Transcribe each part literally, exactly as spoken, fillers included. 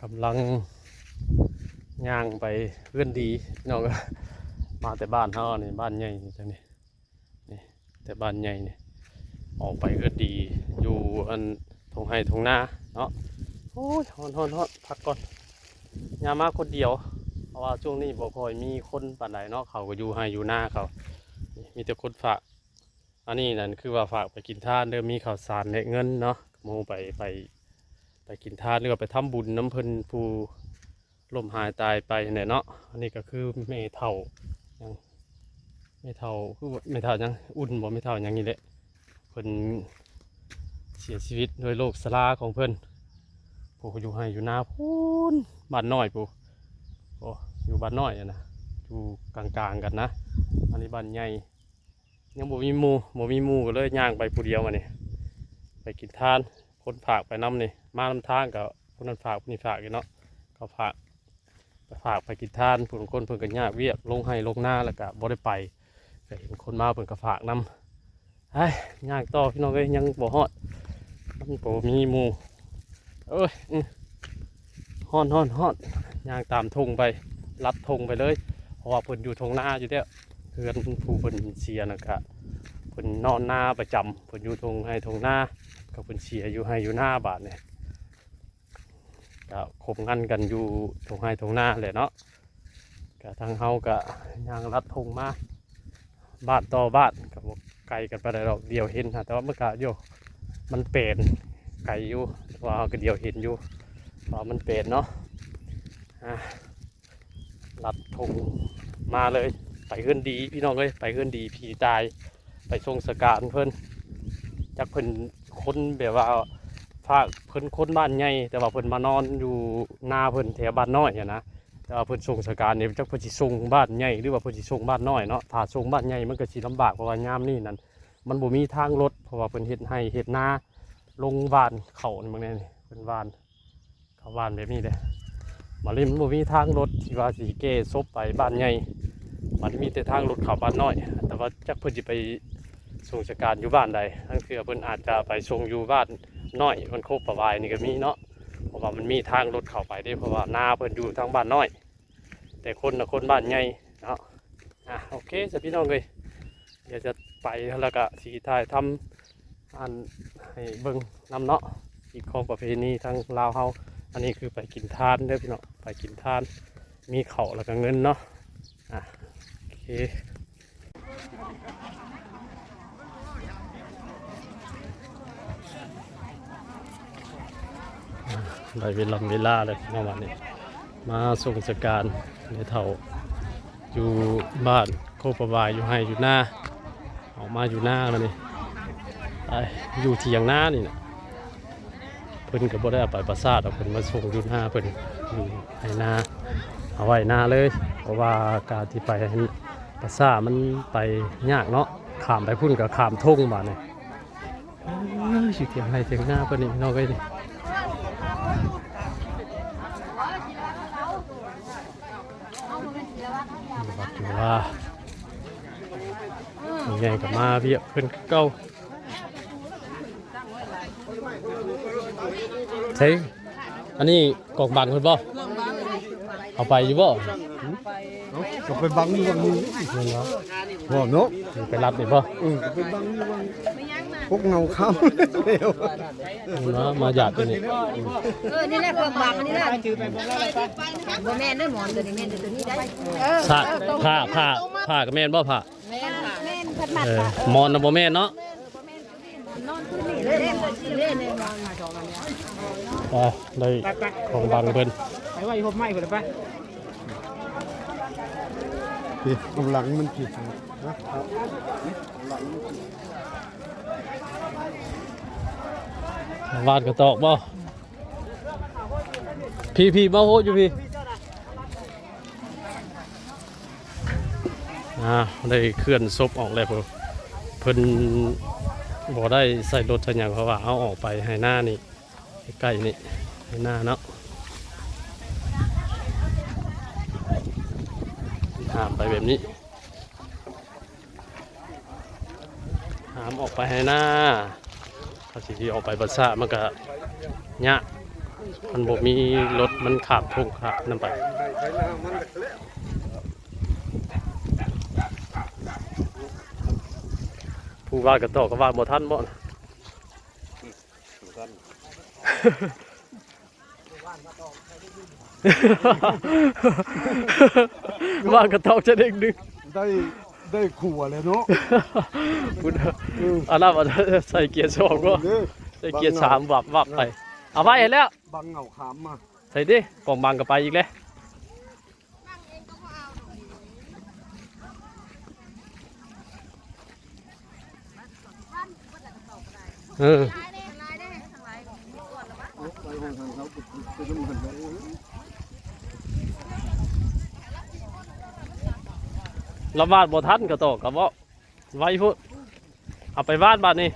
กำลังย่างไปเฮือนดีพี่น้อง มาแต่บ้านเฮานี่ บ้านใหญ่จังนี่ นี่ แต่บ้านใหญ่นี่ ออกไปเฮือนดี อยู่อันทงไฮ่ทงนาเนาะ โอ้ย ฮ้อนฮ้อนฮ้อน พักก่อน ย่างมาคนเดียว เพราะว่าช่วงนี้บ่ค่อยมีคนปานใดเนาะ เขาก็อยู่ไฮ่อยู่นาเขา นี่ มีแต่คนฝาก อันนี้นั่นคือว่าฝากไปกินทานเด้อ มีข้าวสารและเงินเนาะ หมู่ไป ไป ไปกินทาน หรือว่าไปทำบุญนำเพิ่นผู้ล้มหายตายไปหั้นแหละเนาะ อันนี้ก็คือแม่เฒ่า หยัง แม่เฒ่า คือว่าแม่เฒ่าหยัง อุ่นบ่ แม่เฒ่าหยังนี่แหละ เพิ่นเสียชีวิตด้วยโรคชราของเพิ่น ผู้อยู่ไฮ่อยู่นาพู้น บ้านน้อยพู้น โอ้ อยู่บ้านน้อยอะนะ อยู่กลางๆ กันนะ อันนี้บ้านใหญ่ ยังบ่มีหมู่ บ่มีหมู่ก็เลยย่างไปผู้เดียวมานี่ ไปกินทาน คนฝากไปนำนี่ มานำทางก็ผู้นั้นฝากผู้นี้ฝากอยู่เนาะ เขาฝาก ไปฝากไปกินทาน ผู้ลางคนเพิ่นก็ยากเวียก ลงไฮ่ลงนาแล้วก็บ่ได้ไป ก็เห็นคนมาเพิ่นก็ฝากนำ ไอ้ ย่างต่อพี่น้องเอ้ย ยังบ่ฮอด มันบ่มีหมู่ เอ้ย อื้อ ฮ้อนฮ้อนฮ้อน ย่างตามทงไป ลัดทงไปเลย เพราะว่าเพิ่นอยู่ทงนาอยู่แล้ว เฮือนผู้เพิ่นเสียน่ะกะ เพิ่นนอนนาประจำ เพิ่นอยู่ทงไฮ่ทงนา ก็เพิ่นเสียอยู่ไฮ่อยู่นาบาดนี่ ก็คบงันกันอยู่ทงไฮ่ทงนาแหละเนาะ ก็ทางเฮาก็ย่างลัดทงมา บ้านต่อบ้านก็บ่ไกลกันปานใดดอก เดียวเห็นหั้น แต่ว่ามันก็อยู่ มันแปลนไกลอยู่ แต่ว่าเฮาก็เดียวเห็นอยู่ เพราะว่ามันแปลนเนาะ อ่า ลัดทงมาเลย ไปเฮือนดีพี่น้องเอ้ย ไปเฮือนดีผีตาย ไปส่งสการเพิ่น จักเพิ่นคนแบบว่า ฝากเพิ่นคนบ้านใหญ่ แต่ว่าเพิ่นมานอนอยู่นาเพิ่นแถวบ้านน้อยหั้นนะ แต่ว่าเพิ่นส่งสการนี่ จักเพิ่นสิส่งบ้านใหญ่ หรือว่าเพิ่นสิส่งบ้านน้อยเนาะ ถ้าส่งบ้านใหญ่มันก็สิลำบาก เพราะว่ายามนี้นั่น มันบ่มีทางรถ เพราะว่าเพิ่นเฮ็ดไฮ่เฮ็ดนา ลงหว่านเข้านี่ เบิ่งแน่นี่ เพิ่นหว่าน เข้าหว่านแบบนี้เด้ บาดนี้มันบ่มีทางรถที่ว่าสิแก่ศพไปบ้านใหญ่ บาดนี้มีแต่ทางรถเข้าบ้านน้อย แต่ว่าจักเพิ่นสิไปส่งสการอยู่บ้านใด ลางเทื่อเพิ่นอาจจะไปส่งอยู่บ้านน้อย มันโคกประวายนี่ก็มีเนาะ เพราะว่ามันมีทางรถเข้าไปเด้ เพราะว่านาเพิ่นอยู่ทางบ้านน้อย แต่คนน่ะคนบ้านใหญ่เนาะ อ่ะ โอเค สะพี่น้องเอ้ย เดี๋ยวจะไปแล้วก็สิถ่ายทำอันให้เบิ่งนำเนาะ อีกของประเพณีทางลาวเฮา อันนี้คือไปกินทานเด้อพี่น้อง ไปกินทาน มีข้าวแล้วก็เงินเนาะ อ่ะ โอเค ได้เวลาเวลาเลยเนาะ วันนี้ มาส่งสการแม่เฒ่า อยู่บ้านโคกประวาย อยู่ไฮ่อยู่นา ออกมาอยู่นาแล้วนี่ ไปอยู่เถียงนานี่นะ เพิ่นก็บ่ได้เอาไปปราสาทดอก เพิ่นมาส่งอยู่นาเพิ่น อยู่ไฮ่นา เอาไว้นาเลย เพราะว่าการที่ไปปราสาทมันไปยากเนาะ ข้ามไปพุ้นก็ข้ามทงบาดนี่ เอ้ย อยู่เถียงไฮ่เถียงนาเพิ่นนี่พี่น้องเอ้ยนี่ ถือว่า แม่ใหญ่ก็มาเวียกเพิ่นคือเก่า ใช่ อันนี้กองบังเพิ่นบ่ เอาไปอยู่บ่ เอ้า ก็ไปบังอยู่บังนี้ นั่นเนาะ บ่เนาะ ไปรับนี่บ่ เออ ก็ไปบังอยู่บัง พวกเงาขาวแล้ว เนาะ มาหยาดตัวนี้ เออ นี่แหละกองบัง นี่แหละ บ่แม่นเด้อหมอนตัวนี้ แม่นแต่ตัวนี้ได้ เออ ผ้า ผ้า ผ้า ผ้าก็แม่นบ่ ผ้า แม่นค่ะ แม่นเพิ่นมัด เออ ค่ะ หมอนน่ะบ่แม่นเนาะ นอนคืนนี้เลยเด้ เด้ เด้ นอนมาสองอันเนี้ย อ่ะ ได้ของบังเพิ่น ไปไว้พบไม้เพิ่นไป นี่กำลังมันผิดนะ หวาดกระตอกบ่ พี่ พี่ มาโฮดอยู่พี่ อ่า ได้เคลื่อนศพออกแล้ว เพิ่น เพิ่นบ่ได้ใส่รถใส่หยัง เพราะว่าเอาออกไปไฮ่นานี่ ใกล้ๆนี่ ไฮ่นาเนาะ หามไปแบบนี้ หามออกไปไฮ่นา เขาสิออกไปปราสาทมันก็ยาก มันบ่มีรถมันข้ามทุ่งข้ามนั่นไป ผู้ว่ากระตอกก็ว่าบ่ทันบ่นะ ว่ากระตอกจะเด้งดึง ได้ ได้ขัวเลยเนาะ คุณ เออ อันนั้นมันใส่เกียร์สองก็ เด้อ ใส่เกียร์สามวับวับไป เอาไว้ให้แล้ว บังเหงาขามมา ใส่ดิ กล่องบังก็ไปอีกแล้ว เออ ละหมาดบ่ทันก็ตอกกะเว้า ไว้พุ้น เอาไปบ้านบาดนี้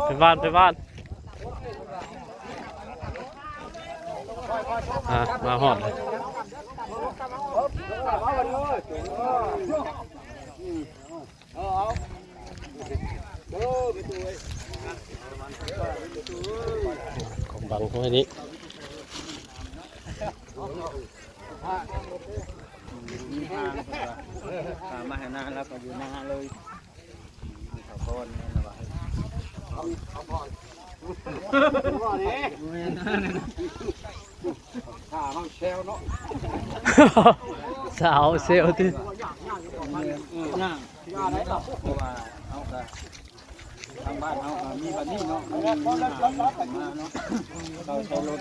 ไปบ้าน ไปบ้าน อ่ะ มาฮอดเลย ของบังไว้นี้ พามาให้นาแล้วก็อยู่นาเลย มีข้าวโพดนี่นะวะ ข้าห้องเซลเนาะ สาวเซลที่ เออ ย่าง เพราะว่าเอากะ ทางบ้านเฮาก็มีแบบนี้เนาะ มีหามาเนาะ เราใช้รถ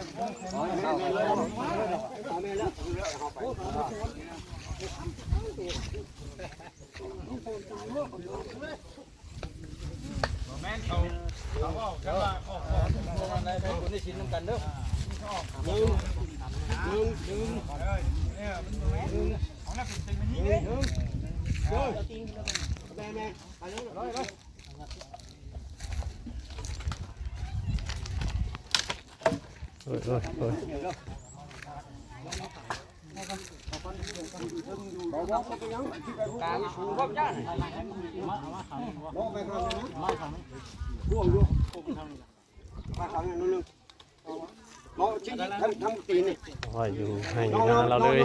แม่นเขา เขาออกกันว่าออก ออก ออก ได้คนได้ชิ้นนำกันเด้อ หนึ่ง หนึ่ง หนึ่ง เออ เนี่ย มัน หนึ่ง ของเราเป็น เป็นแบบนี้ หนึ่ง เออ แม่ แม่ ไปเลย ไปเลย โอ้ย โอ้ย โอ้ย ว่าอยู่ให้นาเราเลย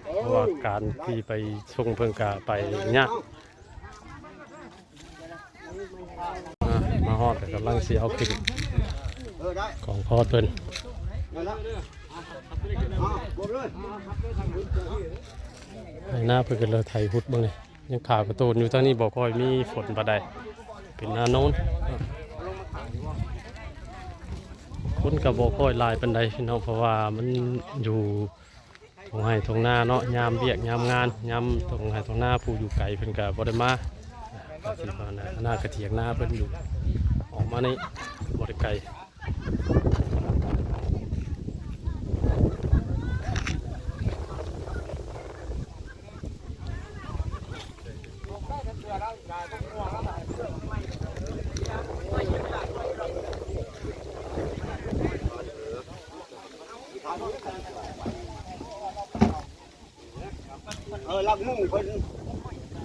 เพราะว่าการที่ไปส่งเพิ่นกะไปยาก อ่ะ มาฮอดแล้วกำลังสิเอาขึ้น เออ ได้ ของพ่อเพิ่น ได้แล้ว อ่ะ รวมเลย ให้นาเพิ่นก็เลยไถหุดเบิ่งนี่ ยังขาวกระโตนอยู่ ทางนี้บ่ค่อยมีฝนปานใด เป็นนาโนน คนก็บ่ค่อยหลายปานใดพี่น้อง เพราะว่ามันอยู่ ท่งไฮ่ท่งนาเนาะ ยามเวียกยามงาน ยามท่งไฮ่ท่งนา ผู้อยู่ไกลเพิ่นก็บ่ได้มา ก็สิว่านะ หน้ากระเถียงนาเพิ่นอยู่ ออกมานี่บ่ได้ไกล เออ หลักมุ่งเพิ่น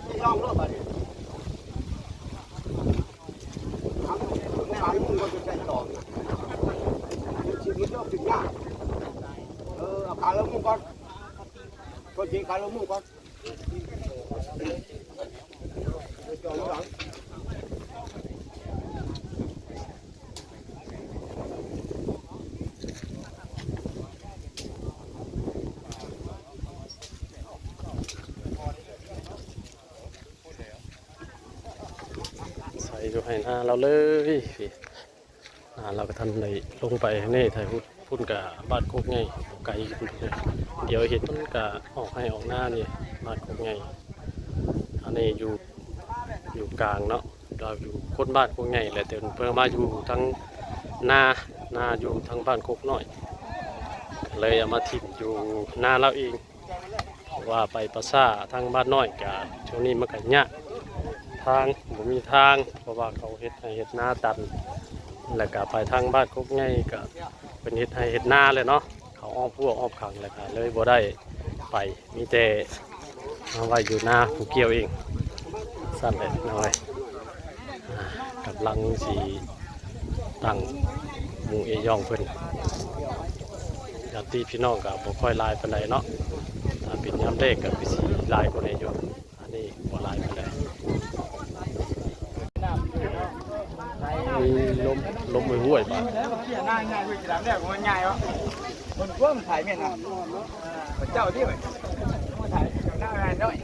ที่ร่องรถบัดนี้ หลักมุ่งเพิ่นจะใส่ต่อนะ ชีวิตเราเป็นยาก เออ เอาขาลงมุ่งก่อน ก็จริงขาลงมุ่งก่อน ใส่อยู่ให้นาเราเลย นาเราก็ทันได้ลงไปนี่ ไถพุ้น พุ้นกะบ้านโคกใหญ่ บ่ไกลกันเด้อ เดี๋ยวเห็นมันกะออกไฮ่ออกนานี่ บ้านโคกใหญ่ อันนี้อยู่ อยู่กลางเนาะ เราอยู่คนบ้านโคกใหญ่แหละ แต่เพิ่นมาอยู่ทางนา นาอยู่ทางบ้านโคกน้อย เลยเอามาถิ่มอยู่นาเราเอง ว่าไปประสาทางบ้านน้อยกะ ช่วงนี้มันก็ยาก ทางบ่มีทาง เพราะว่าเขาเฮ็ดไฮ่เฮ็ดนาตัน แล้วก็ไปทางบ้านโคกใหญ่ก็เป็นเฮ็ดไฮ่เฮ็ดนาเลยเนาะ เขาอ้อมพัวอ้อมขัง แล้วก็เลยบ่ได้ไป มีแต่เอาไว้อยู่นาผู้เกี่ยวเอง สั่นแหละน้อย อ่ากำลังสิ ตั้งหมู่เอย่องเพิ่น ญาติพี่น้องก็บ่ค่อยหลายปานใดเนาะ ถ้าเป็นยามแลงก็คือสิหลายกว่านี้อยู่ อันนี้บ่หลายปานใด มีลม ลมห้วยๆ บาด ง่ายง่ายเว้ย ทีหลังเนี่ยมันง่ายวะ มันกว้างถ่ายเมียนนะ เจ้าที่เว้ย มาถ่ายหน้างานหน่อย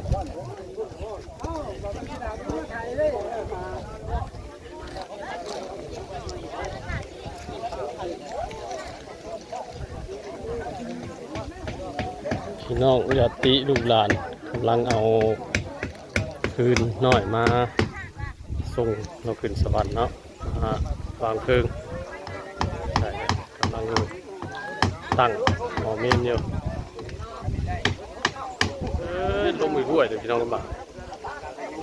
พี่น้องญาติลูกหลานกำลังเอาฟืนน้อยมาส่งเราขึ้นสวรรค์เนาะ อ่าวางเพลิง ใช่ กำลังตั้งหม้อเมนอยู่ เอ้ย ลมห้วยๆ เด้อพี่น้องลำบาก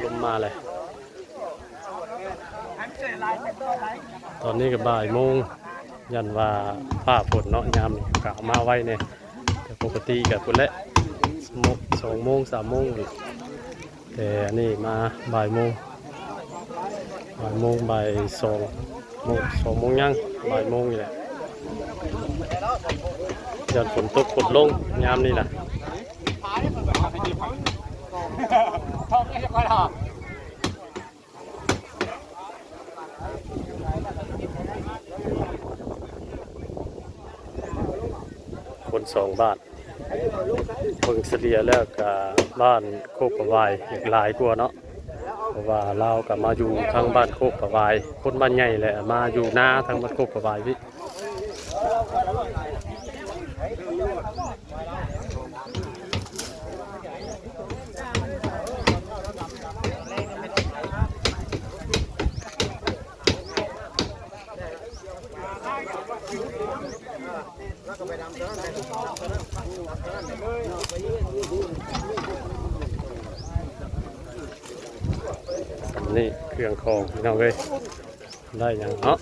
ลมมาเลย ตอนนี้ก็บ่ายโมง ย้อนว่าฟ้าฝนเนาะ ยามนี้ก็เอามาไวแน่ แต่ปกติก็พุ้นแหละ โมง สองโมง สามโมง แต่อันนี้มาบ่ายโมง บ่ายโมง บ่ายสองโมง สองโมงยัง บ่ายโมงนี่แหละ ย้อนฝนตกฝนลง ยามนี้นะ คนสองบ้าน เบิ่งเฉลี่ยแล้วก็บ้านโคกประวายหลายกว่าเนาะ เพราะว่าลาวก็มาอยู่ทางบ้านโคกประวาย คนบ้านใหญ่แหละ มาอยู่นาทางบ้านโคกประวายพี่ นี่เครื่องของพี่น้องเอ้ย ได้หยังเนาะ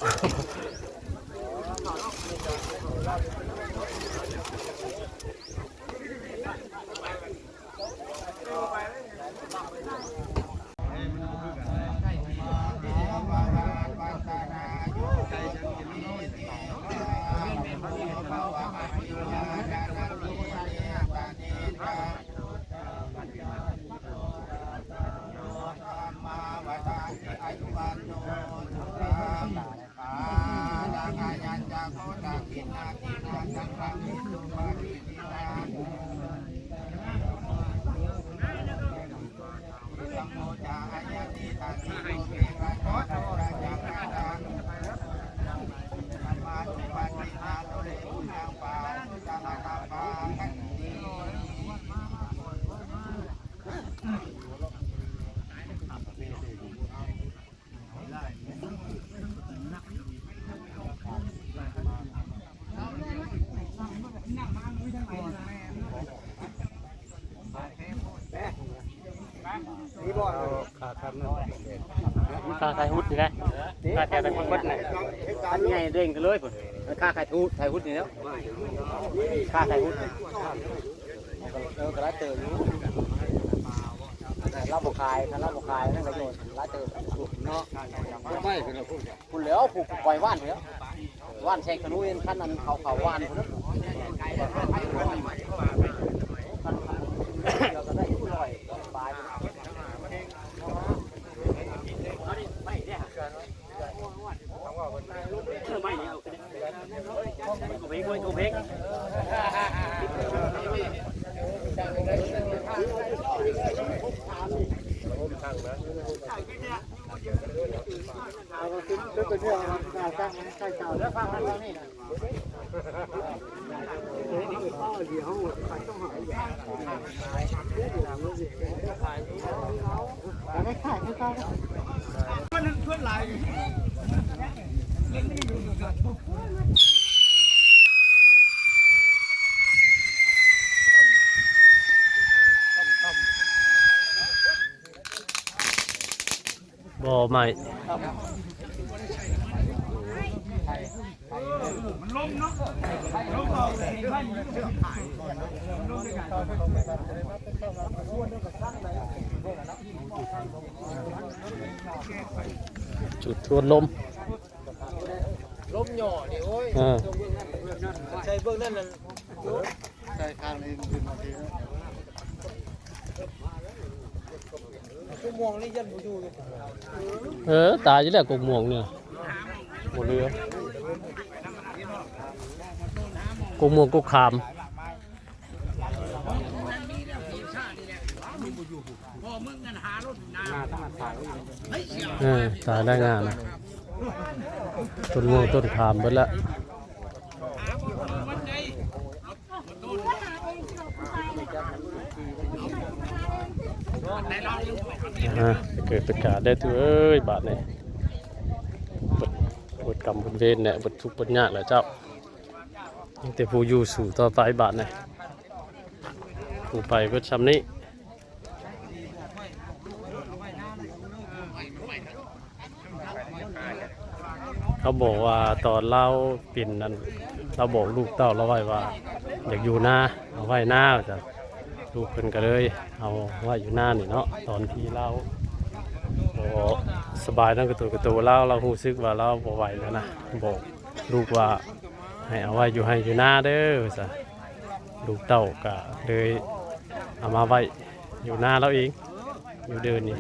นี่บ่ ค่าทำนั่น ค่าถ่ายรูปนี่นะ ค่าถ่ายรูปเบิดน่ะ อันใหญ่เด้งกันเลยพุ่น ค่าถ่ายรูป ถ่ายรูปนี่แล้ว ค่าถ่ายรูปนี่ เออ ก็หลายเติบอยู่ แต่เราบ่ขาย ถ้าเราบ่ขาย นั่นก็โยนหลายเติบเนาะ ไปพุ่นน่ะ พุ่น พุ่นแล้ว ผูกปล่อยว่านพุ่นแล้ว ว่านแซงธนูเห็นคันนั้นเขา เขาว่านพุ่นนะ เดียวก็ได้อยู่ร้อยปลาย บ่ไหม้ จุดทวนลม หย่อนี่โอ้ย เออ ใส่เบื้องนั้นน่ะ ใส่ข้างนี้มันขึ้นมาทีนะ ชั่วโมงนี่ยันบ่อยู่เลย เออ ตายอยู่แล้วกกม่วงเนี่ย บ่เหลือ กกม่วงกกขาม เออ ตายได้งานนะ ต้นม่วงต้นขามเบิดละ อ่า เกิดเป็นการได้ตัวเอ้ย บาดนี่ เบิด เบิดกรรมเบิดเวรเนี่ย เบิดทุกข์เบิดยากแหละเจ้า ยังแต่ผู้อยู่สู้ต่อไปบาดนี่ ผู้ไปเบิดซ้ำนี้ เขาบอกว่าตอนลาวเป็นนั่น ลาวบอกลูกเต้าลาวไว้ว่า อยากอยู่นา เอาไว้นา ว่าซั่น ลูกเพิ่นก็เลยเอาไว้อยู่นานี่เนาะ ตอนที่ลาวบ่สบายนั่นกระโตกระโตลาว ลาวรู้สึกว่าลาวบ่ไหวแล้วนะ บอกลูกว่าให้เอาไว้อยู่ไฮ่อยู่นาเด้อ ว่าซั่น ลูกเต้าก็เลยเอามาไว้อยู่นาลาวเอง อยู่เดินนี่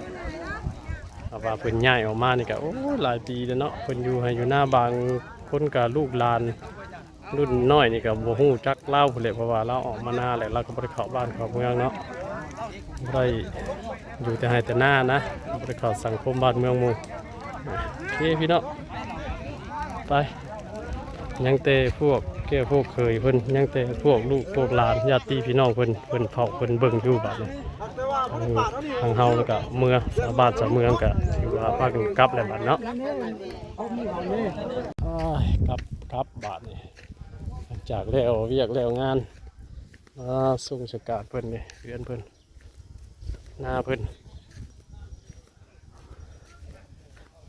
เพราะว่าเพิ่นย้ายออกมานี่ก็ โอ้ หลายปีแล้วเนาะ เพิ่นอยู่ไฮ่อยู่นา บางคนก็ลูกหลานรุ่นน้อยนี่ก็บ่รู้จักลาวพู้นแหละ เพราะว่าลาวออกมานาแล้ว ลาวก็บ่ได้เข้าบ้านเข้าเมืองเนาะ บ่ได้อยู่แต่ไฮ่แต่นานะ บ่ได้เข้าสังคมบ้านเมืองหมู่ โอเคพี่น้อง ไป ยังแต่พวกแก้วพวกเขยเพิ่น ยังแต่พวกลูกพวกหลานญาติพี่น้องเพิ่น เพิ่นเฝ้าเพิ่นเบิ่งอยู่บาดนี้ ทาง ทางเฮาแล้วก็เมือ ชาวบ้านชาวเมืองก็ถือว่าพากันกลับแล้วบาดเนาะ อ้าย กลับ กลับบาดนี้ หลังจากแล้วเวียกแล้วงาน มาส่งสการเพิ่นนี่ เฮือนเพิ่น นาเพิ่น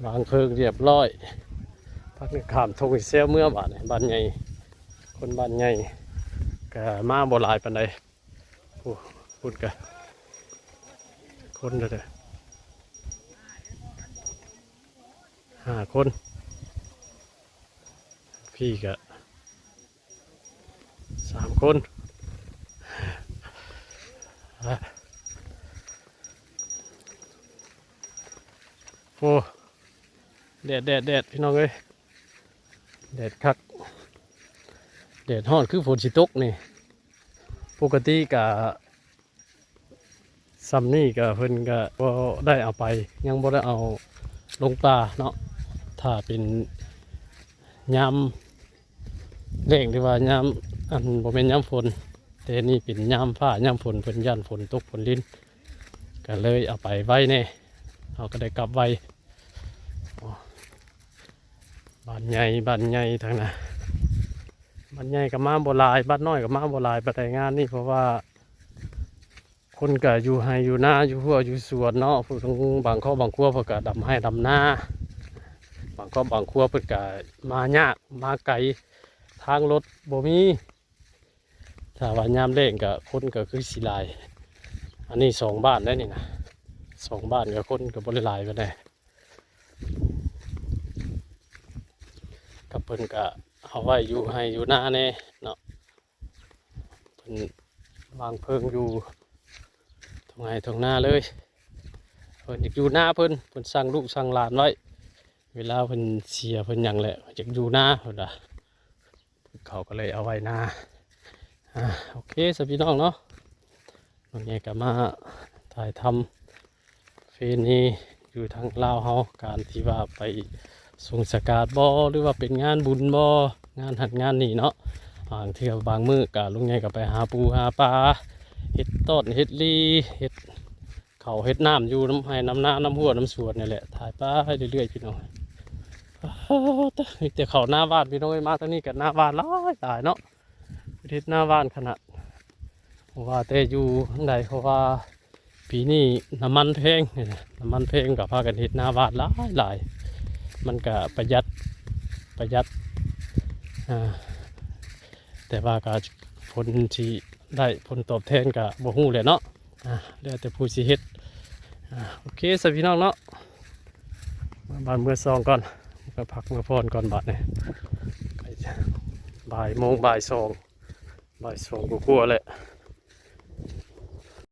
วางเพลิงเรียบร้อย พากันข้ามธงแซวเมือบาดนี้ บ้านใหญ่ คนบ้านใหญ่ ก็มาบ่หลายปานใด โอ้ พุ้นก็ คนเด้อ ห้าคน พี่ก็ สามคน อ่ะ โอ้ แดด แดด แดด พี่น้องเอ้ย แดดคัก แดดฮ้อนคือฝนสิตกนี่ ปกติก็ ส่ำนี่ก็เพิ่นก็บ่ได้เอาไป ยังบ่ได้เอาลงป่าเนาะ ถ้าเป็นยามแล้ง หรือว่ายาม อัน บ่แม่นยามฝน แต่นี่เป็นยามฟ้ายามฝน เพิ่นย้านฝนตกฝนริน ก็เลยเอาไปไว้แน่ เฮาก็ได้กลับไว บ้านใหญ่ บ้านใหญ่ทางนั้น บ้านใหญ่ก็มาบ่หลาย บ้านน้อยก็มาบ่หลายปานใดงานนี้ เพราะว่า คนก็อยู่ไฮ่อยู่นา อยู่ฮั้วอยู่สวนเนาะ ผู้ทางบางครอบครัวเพิ่นก็ดำไฮ่ดำนา บางครอบครัวเพิ่นก็มายากมาไกล ทางรถบ่มี ถ้าว่ายามแล้งก็คนก็คือสิหลาย อันนี้สองบ้านได้นี่นะ สองบ้านก็คนก็บ่ได้หลายปานใด ก็เพิ่นก็เอาไว้อยู่ไฮ่อยู่นาแน่เนาะ เพิ่นวางเพลิงอยู่ท่งไฮ่ท่งนาเลย เพิ่นอยากอยู่นาเพิ่น เพิ่นสั่งลูกสั่งหลานไว้ เวลาเพิ่นเสียเพิ่นหยังแหละ อยากอยู่นาเพิ่นว่า เขาก็เลยเอาไว้นา อ่า โอเค สะพี่น้องเนาะ วันนี้ก็มาถ่ายทำ ประเพณีอยู่ทางลาวเฮา การที่ว่าไปส่งสการบ่ หรือว่าเป็นงานบุญบ่ งานหั้นงานนี่เนาะ บางเทื่อบางมื้อก็ลุงใหญ่ก็ไปหาปูหาปลา เฮ็ดต้อนเฮ็ดหลี เฮ็ดข้าวเฮ็ดน้ำอยู่นำไฮ่นำนา นำฮั้วนำสวนนี่แหละ ถ่ายไปเรื่อยๆ พี่น้อง อ้าว มีแต่ข้าวนาหว่าน พี่น้องเอ้ย มาทางนี้ก็นาหว่านหลายหลายเนาะ เฮ็ดนาหว่านขนาด เพราะว่าแต่อยู่ทางใด เพราะว่าปีนี้น้ำมันแพง น้ำมันแพงก็พากันเฮ็ดนาหว่านหลายหลาย มันก็ประหยัด ประหยัด อ่า แต่ว่าก็ผลที่ได้ผลตอบแทนก็บ่ฮู้แหละเนาะ อ่า แล้วแต่ผู้สิเฮ็ด อ่า โอเค สะพี่น้องเนาะ มาบ้านเมือซองก่อน ก็พักเมือพอนก่อนบาดนี้ บ่ายโมง บ่ายสอง บ่ายสองกว่าๆแหละ